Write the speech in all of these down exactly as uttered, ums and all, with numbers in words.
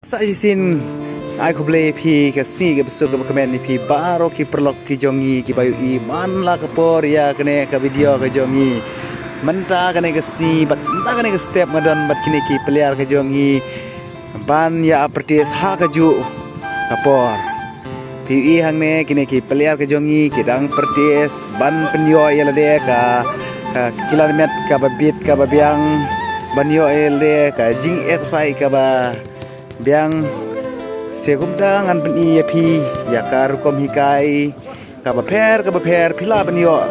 Sa shisien ai khublei phi ka sngi ka bsuk ka ba kmen ïa phi baroh ki paralok ki jong ngi ki ba ïohi man la ka por ïa kane ka video ka jong ngi. Mynta kane ka sngi bad mynta kane ka step nga don bad kine ki player ka jong ngi ban ïa practice ha ka juh ka por. Phi ïohi hangne kine ki player ka jong ngi ki dang practice ban pynïoh ïa lade ka, ka kilometer ka ba bit ka ba biang, ban ïoh ïa lade ka jingexercise ka ba biang. Te kumta ngan pyni ïa phi ïa ka rukom hikai ka ba pher ka ba pher, phi lah ban ïoh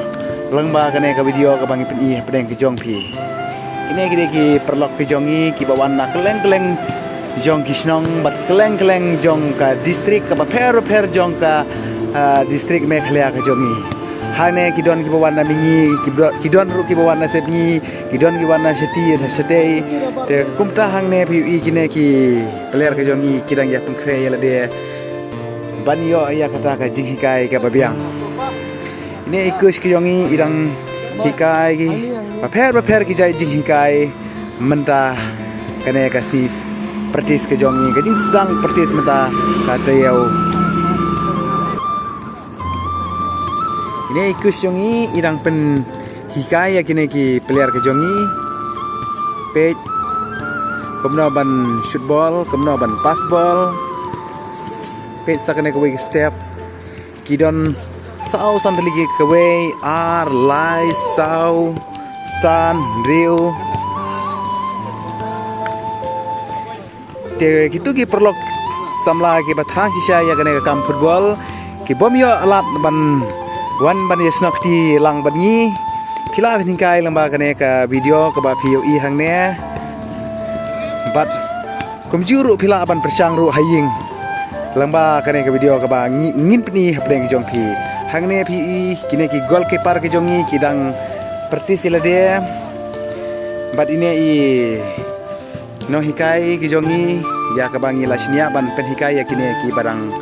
lyngba kane ka video ka ba ngi pyni hapdeng ka jong phi. Kine ki dei ki paralok ki jong ngi ki ba wan na kylleng kylleng jong ki shnong bad kylleng kylleng jong ka district ka ba pher ba pher jong ka, ah, district Meghalaya ka jong ngi. Hangne ki don ki ba wan na mihngi, ki ba, ki don ruh ki ba wan na sepngi, ki don ki wan na shati na shatei. Te kumta hangne phi ïohi kine ki player ka jong ngi ki dang ïa pynkhreh ïa lade ban ïoh ïa kata ka jinghikai ka ba biang. Ine i coach ki jong ngi i dang hikai ki ba pher ba pher ki jait jinghikai mynta kane ka sngi practice ka jong ngi, ka jingsdang practice mynta ka taïew. Ine i coach jong ngi i dang pynhikai ïa kine ki player ka jong ngi. Peit kumno ban shoot ball, kumno ban pass ball. Peit sa kane kawei ka step. Ki don saw san tylli ki, kawei, ar, lai, saw, san, hynriew. Te kitu ki paralok samla ki ba thrang shisha ïa kane ka kam football ki bym ïoh lad ban wan ban ïa snoh kti lang bad ngi. Phi lah ban hikai lyngba kane ka video ka ba phi ïohi hangne. Bad kumjuh ruh phi lah ban pyrshang ruh ha ïing lyngba kane ka video ka ba ngi, ngin pyni hapdeng ka jong phi. Hangne phi ïohi kine ki goalkeeper ka jong ngi ki dang practice ïa lade. Bad ine i nonghikai ki jong ngi ïa ka ba ngi la shaniah ban pynhikai ïa kine ki ba dang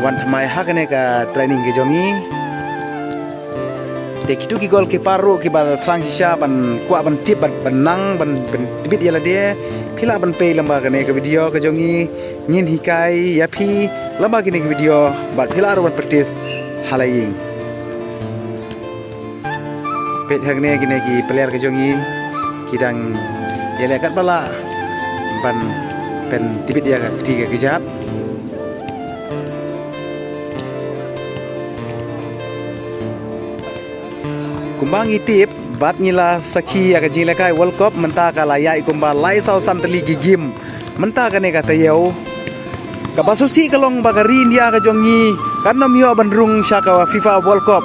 wan thymmai ha kane ka training ka jong ngi. Te kitu ki goalkeeper ruh ki ba thrang shisha ban kwah ban tip ban, ban nang ban, ban tbit ïa lade. Phi lah ban peit lyngba kane ka video ka jong ngi, ngin hikai ïa phi lyngba kine ki video bad phi lah ruh ban practice ha la ïing. Peit hangne kine ki player ka jong ngi ki dang ïaleh katba lah ban pyntbit ïa ka kti ka kjat. Kumba ngi tip bad ngi la sakhi ïa ka jingïalehkai World Cup mynta ka la ïaid kumba lai saw san tylli ki game. Mynta kane ka taïew kaba sngewsih ka long ba ka ri India ka jong ngi kan ym ïoh ban rung sha ka FIFA World Cup.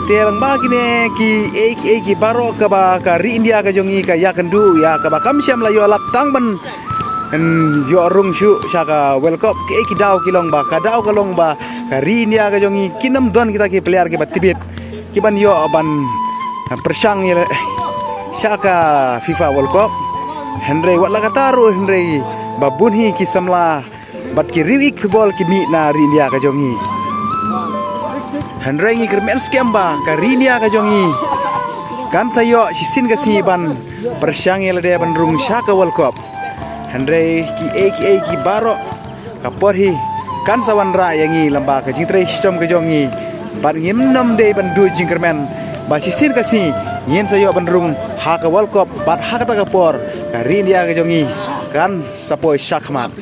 Te lyngba kine kiei kiei ki baroh kaba ka ri India ka jong ngi ka ïakynduh ïa kaba kam shym la ïoh lad tang ban ïoh rung shuh sha ka World Cup. Kiei ki daw ki long ba ka daw ka long ba ka ri India ka jong ngi kin ym don kita ki player kiba tbit ki ban ïoh ban pyrshang ïa sha ka FIFA World Cup. Hynrei wat la katta ruh hynrei ba bun hi ki samla bad ki riew ïeit football ki mih na ri India ka jong ngi. Hynrei ngi kyrmen skhem ba ka ri India ka jong ngi kan sa ïoh shisien ka sngi ban pyrshang ïa lade ban rung sha ka World Cup. Hynrei kiei kiei ki baroh ka por hi kan sa wanrah ïa ngi lyngba ka jingtrei shitom ka jong ngi. Bad ngim nym dei ban duh jingkyrmen ba shisien ka sngi ngin sa ïoh ban rung ha ka World Cup bad ha kata ka por ka ri India ka jong ngi kan sa poi shakhmat.